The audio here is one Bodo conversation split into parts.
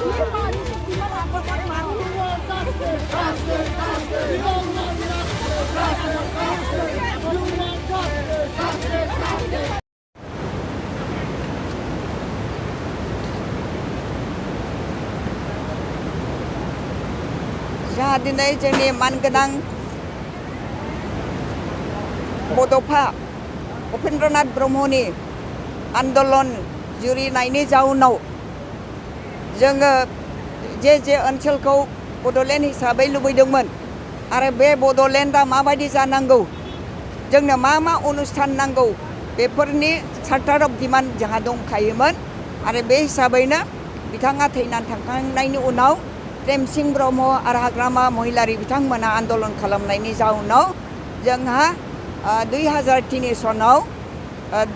जोंहा दिनै जोंनि मानगोनां बड'फा उपेन्द्रनाथ ब्रह्मनि आन्दलन जुरिनायनि जाउनाव जोङो जे ओनसोलखौ बड'लेण्ड हिसाबै लुबैदोंमोन आरो बे बड'लेण्डआ माबायदि जानांगौ जोंनो मा अनुस्थान नांगौ बेफोरनि चार्टार अफ डिमान्ड जोंहा दंखायोमोन आरो बे हिसाबैनो बिथाङा थैनानै थांखांनायनि उनाव प्रेमसिं ब्रह्म आरो हाग्रामा महिलारि बिथांमोना आन्दलन खालामनायनि जाउनाव जोंहा 2003 सनाव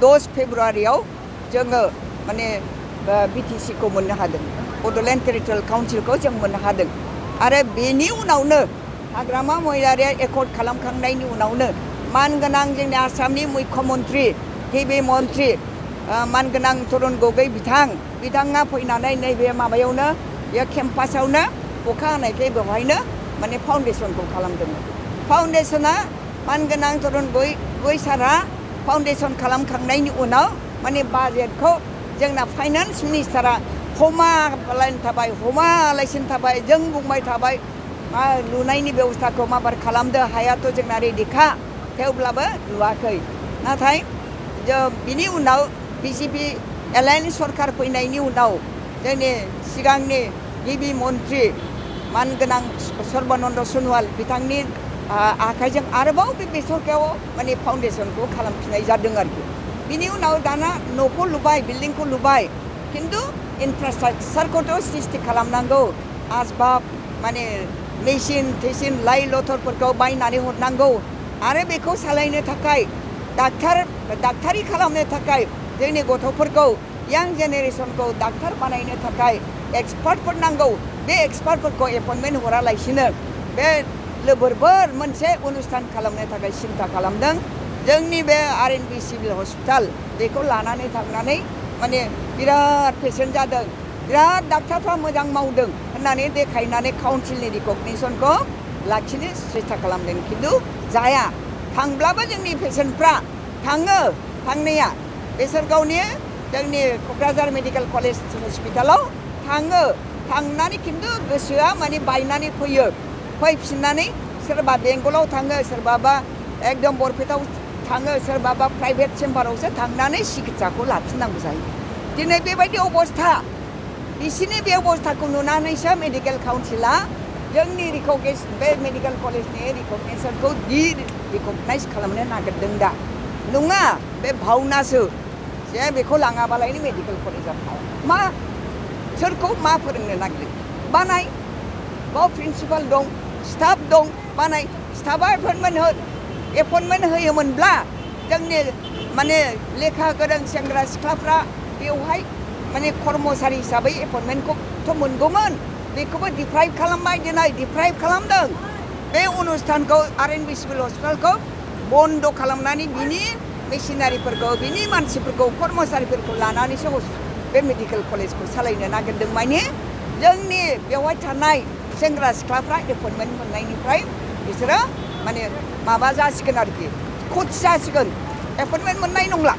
10 फेब्रुवारियाव जोङो माने BTC-खौ मोननो हादों बड'लेण्ड टेरिटरियेल काउन्सिलखौ जों मोननो हादों आरो बेनि उनावनो हाग्रामा महिलारिया एकर्ड खालामखांनायनि उनावनो मानगोनां जोंनि आसामनि मुख्यमन्त्रि गिबि मन्त्रि मानगोनां तरुण गगৈ बिथाङा फैनानै नैबे माबायावनो बे केम्पासावनो अखा हानायखाय बेवहायनो माने फाउन्डेसनखौ खालामदोंमोन फाउन्डेसना मानगोनां तरुण गगৈ सारा फाउन्डेसन खालामखांनायनि उनाव माने बाजेटखौ जोंना फाइनान्स मिनिस्टारा हमालासिनो थाबाय जों बुंबाय थाबाय लुनायनि बेबस्थाखौ माबार खालामदो हायाथ' जोंना रेडिखा थेवब्लाबो लुवाखै नाथाय बिनि उनाव BJP एलायन्स सरकार फैनायनि उनाव जोंनि सिगांनि गिबि मन्त्रि मानगोनां सर्बानन्द सन'वाल बिथांनि आखाइजों आरोबाव बे सरकाराव माने फाउन्डेसनखौ खालामफिननाय जादों आरोखि बिनि उनाव दाना न'खौ लुबाय बिल्डिंखौ लुबाय खिन्थु इनफ्रास्ट्राक्चारखौथ' सृष्टि खालामनांगौ आसबाब माने मेसिन लाइ लथरफोरखौ बायनानै हरनांगौ आरो बेखौ सालायनो थाखाय डाक्टारि खालामनो थाखाय जोंनि गथ'फोरखौ यां जेनेरेसनखौ डाक्टार बानायनो थाखाय एक्सपार्टफोर नांगौ बे एक्सपार्टफोरखौ एपइन्टमेन्ट हरालासिनो बे लोबोरबोर मोनसे अनुस्थान खालामनो थाखाय सिन्था खालामदों जोंनि बे RNB सिभिल हस्पिटाल बेखौ लानानै थांनानै माने बिराद पेसेन्ट जादों बिराद डाक्टारफ्रा मोजां मावदों होननानै देखायनानै काउन्सिलनि रिकगनिसनखौ लाखिनो सेस्था खालामदों खिन्थु जाया थांब्लाबो जोंनि पेसेन्टफ्रा थांनाया बेसरगावनि जोंनि क'क्राझार मेडिकेल कलेज हस्पिटालाव थांनानै खिन्थु गोसोआ माने बायनानै फैफिननानै सोरबा बेंगलाव थाङो सोरबाबा एकदम बरपेटाव थाङो सोरबाबा प्राइभेट चेम्बारावसो थांनानै सिकित्साखौ लाफिननांगौ जायो दिनै बेबायदि अबस्था बिसिनि बे अबस्थाखौ नुनानैसो मेडिकेल काउन्सिला जोंनि बे मेडिकेल कलेजनि रिकगनिसनखौ रिकगनाइज खालामनो नागिरदों दा नङा बे भावनासो जे बेखौ लाङाबालायनो मेडिकेल कलेजा सोरखौ मा फोरोंनो नागिरदों बानाय बाव प्रिन्सिपाल दं स्टाफ दं बानाय स्टाफा एपइन्टमेन्ट होयोमोनब्ला जोंनि माने लेखा गोरों सेंग्रा सिख्लाफ्रा बेवहाय माने कर्मचारि हिसाबै एपइन्टमेन्टखौथ' मोनगौमोन बेखौबो डिप्राइभ खालामबाय दिनै डिप्राइभ खालामदों बे अनुस्थानखौ RNB सिभिल हस्पिटालखौ बन्द खालामनानै बिनि मेसिनारिफोरखौ बिनि मानसिफोरखौ कर्मचारिफोरखौ लानानैसो बे मेडिकेल कलेजखौ सालायनो नागिरदों माने जोंनि बेवहाय थानाय सेंग्रा सिख्लाफ्रा एपइन्टमेन्ट मोननायनिफ्राय बिसोरो माने माबा जासिगोन आरोखि कच जासिगोन एपइन्टमेन्ट मोननाय नंला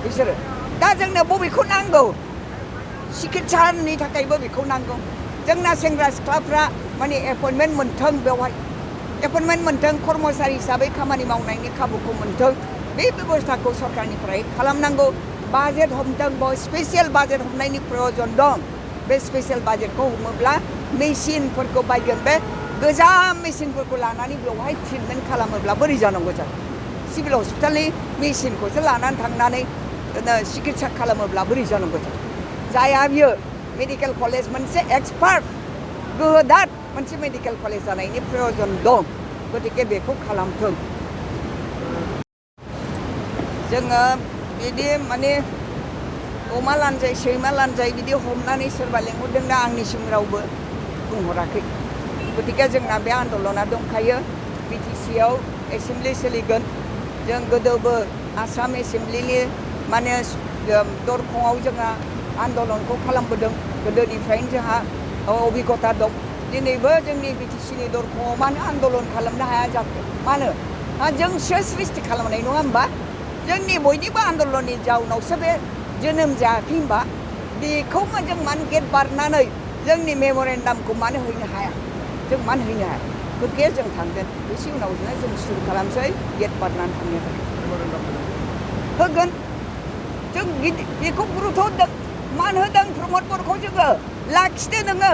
बिसोरो दा जोंनो बबेखौ नांगौ सिकित्सानि थाखायबो बेखौ नांगौ जोंना सेंग्रा सिख्लाफ्रा माने एपइन्टमेन्ट मोन्थों बेवहाय एपइन्टमेन्ट मोन्थों कर्मचारि हिसाबै खामानि मावनायनि खाबुखौ मोन्थों बे बेबस्थाखौ सरकारनिफ्राय खालामनांगौ बाजेट हमदों स्पेसियेल बाजेट हमनायनि प्रयोजन दं बे स्पेसियेल बाजेटखौ हमोब्ला मेसिनफोरखौ बायगोन बे गोजाम मेसिनफोरखौ लानानै बेवहाय ट्रिटमेन्ट खालामोब्ला बोरै जानांगौ जायो सिभिल हस्पिटालनि मेसिनखौसो लानानै थांनानै सिकित्सा खालामोब्ला बोरै जानांगौ जाया बियो मेडिकेल कलेज मोनसे एक्सपार्ट गोहोदार मोनसे मेडिकेल कलेज जानायनि प्रयोजन दं गतिके बेखौ खालामथों जोङो बिदि माने अमा लानजाय सैमा लानजाय बिदि हमनानै सोरबा लेंहरदों दा आंनिसिम रावबो बुंहराखै गतिके जोंना बे आन्दलना दंखायो BTC-आव एसेमब्लि सोलिगोन जों गोदोबो आसाम एसेमब्लिनि माने दरखंआव जोंहा आन्दलनखौ खालामबोदों गोदोनिफ्रायनो जोंहा अबिगथा दं दिनैबो जोंनि बिटिसिनि दरखङाव मानो आन्दलन खालामनो हाया जाखो मानो जोंसो सृष्टि खालामनाय नङा होमबा जोंनि बयनिबो आन्दलननि जाउनावसो बे जोनोम जायाखै होमबा बेखौ जों मानो गेट बारनानै जोंनि मेम'रेन्डामखौ मानो हैनो हाया जों मानो हैनो हाया गतिके जों थांगोन एसे उनावनो जों सुरु खालामसै गेट बारनानै थांनो होगोन जों बेखौ गुरुत्व होदों मान होदों प्रमद बर'खौ जोङो लाखिदो नोङो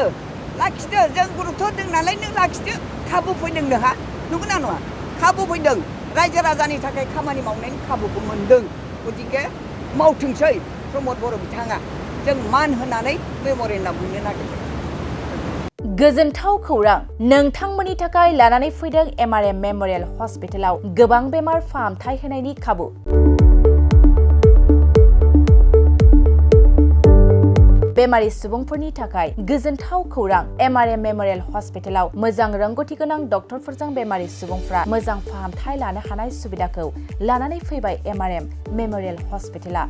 लाखिदो जों गुरुत्व होदों नालाय नों लाखिदो खाबु फैदों नोंहा नंगौना नङा खाबु फैदों रायजो राजानि थाखाय खामानि मावनायनि खाबुखौ मोनदों गतिके मावथोंसै प्रमद बर' बिथाङा जों मान होनानै मेम'रेन्डाम हैनो नागिरदों गोजोनथाव खौरां नोंथांमोननि थाखाय लानानै फैदों MRM मेम'रियेल हस्पिटालाव गोबां बेमार फाहामथाय होनायनि खाबु बेमारि सुबुंफोरनि थाखाय गोजोनथाव खौरां MRM मेम'रियेल हस्पिटालाव मोजां रोंगौथि गोनां डक्टरफोरजों बेमारि सुबुंफ्रा मोजां फाहामथाय लानो हानाय सुबिदाखौ लानानै फैबाय MRM मेम'रियेल हस्पिटाला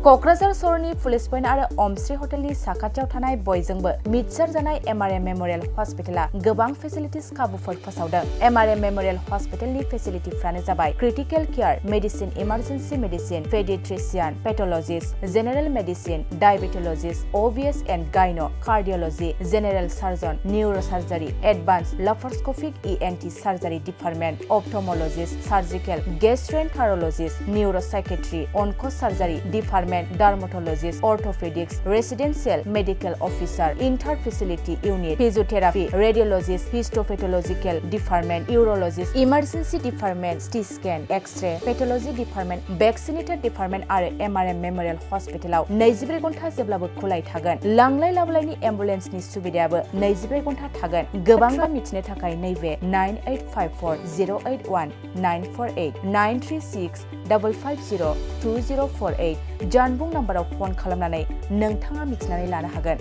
क'क्राझार सहरनि पुलिस पइन्ट आरो अमश्री हटेलनि साखाथियाव थानाय बयजोंबो मिथिसार जानाय MRM मेम'रियेल हस्पिटाला गोबां फेसिलिटिस खाबुफोर फोसावदों MRM मेम'रियेल हस्पिटालनि फेसिलिटिफ्रानो जाबाय critical care medicine emergency medicine pediatrician pathologist general medicine diabetologist OBS and gynae cardiology general surgeon neurosurgery advanced laparoscopic ENT surgery department ophthalmologist surgical gastroenterologist neuropsychiatry onco surgery department dermatologist orthopedics residential medical officer inter facility unit physiotherapy radiologist histopathological department urologist emergency department CT scan X-ray pathology department vaccinator department आरो MRM मेम'रियेल हस्पिटालाव 24 घन्टा जेब्लाबो खुलाय थागोन लांलाय लाबोलायनि एम्बुलेन्सनि सुबिदायाबो 24 घन्टा थागोन गोबां मिथिनो थाखाय नैबे 9854081948 93655020048 जानबुं नाम्बाराव फन खालामनानै नोंथाङा मिथिनानै लानो हागोन।